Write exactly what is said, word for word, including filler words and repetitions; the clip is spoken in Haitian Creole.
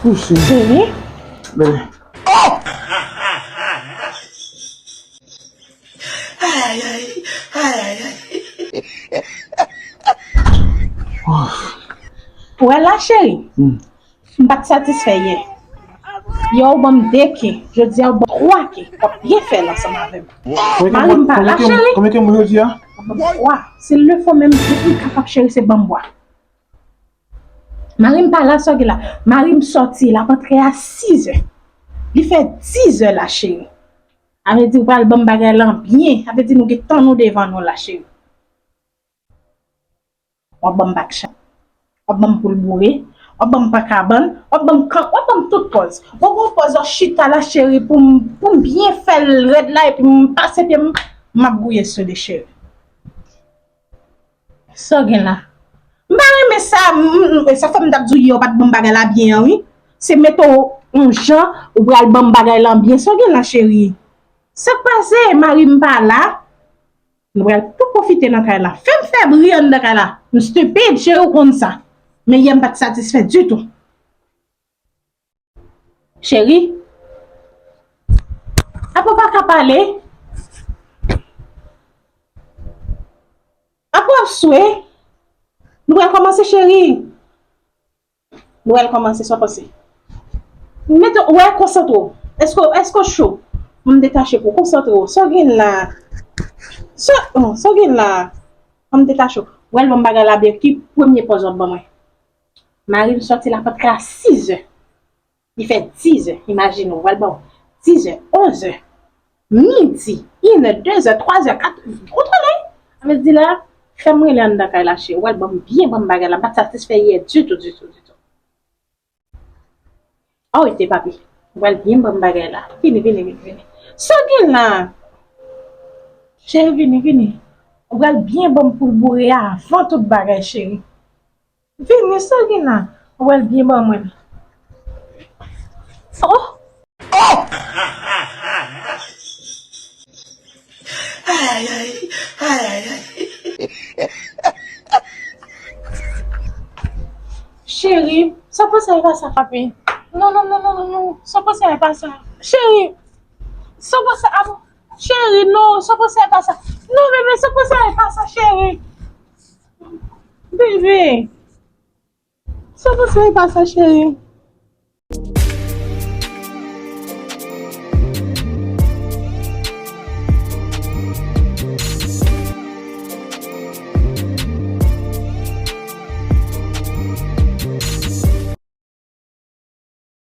Pousi. Cheri, Bebe. ou wè la cheri, Hmm. m pa t satisfè yè. Yè ou ban m de ke, jodi a ou ban m twa ke, w ap byen fè l ansanm avè m. Mari m pa la, cheri. Konbyen ke mwen jodi a? Ou ban m twa. Si l le fo menm, tout m kapab cheri, se ban m bwa. Mari m pa la, sa w gen la. Mari m sòti, l ap antre a sizè. Li fè dizè la, cheri. Sa vle di ou pral ban m bagay lan byen. Sa vle di nou gen tan nou devan nou la, cheri. W ap ban m bak chat. W ap ban m poul boure. W ap ban m pankabann. W ap ban m kan, w ap ban m tout pòz. Bon, bon pòz w ap chita la, cheri, pou m, pou m byen fè l rèd la, epi m pase pye m, m ap gouye sou li, cheri. Sa w gen la? M pa renmen sa, m, m, sa fè m t ap di w yè w pa t ban m bagay la byen an, wi. Se mete w yon jan, ou pral ban m bagay lan byen. Sa w gen la, cheri? Sa k pase? Mari m pa la. Nou pral tou pwofite nan kay la. Fè m fè bri anndan kay la. M stupid, cheri, ou konn sa. Men yè m pa t satisfè ditou. Cheri, apa w pa ka pale? Apa w ap swe? Nou pral kòmanse, cheri. Nou pral kòmanse, sa w panse? Mete, w wè, konsantre w. Èske, èske w cho? Ban m detache pou w. Konsantre w. Sa w gen la? Sa, oh, sa w gen la? Ban m detache w. W pral ban m bagay la byen. Ki premye pòz w ap ban mwen? Mari m sòti la, l ap antre a sizè. Li fè dizè. Imajine w, w pral ban w dizè, onzè, midi, inè, dezè, twazè, katè, ou tande? Sa vle di la, fè m rele anndan kay la, cheri. W pral ban m byen, ban m bagay la. M pa t satisfè yè ditou, ditou, ditou. Oh, te papi. W pral byen ban m bagay la. Vini, vini, vini, vini. Sa w gen la? Cheri, vini, vini. W pral byen ban m poul boure avan tout bagay, cheri. Vini, sa w gen la? W pral byen ban mwen. Oh! Cheri, sa w panse e pa sa, papi? Non, non, non, non, non, non. Sa w panse e pa sa? Cheri, sa w panse a... Cheri, non, sa w panse e pa sa? Non, bebe, sa w panse e pa sa, cheri? Bebe, sa w panse e pa sa, cheri?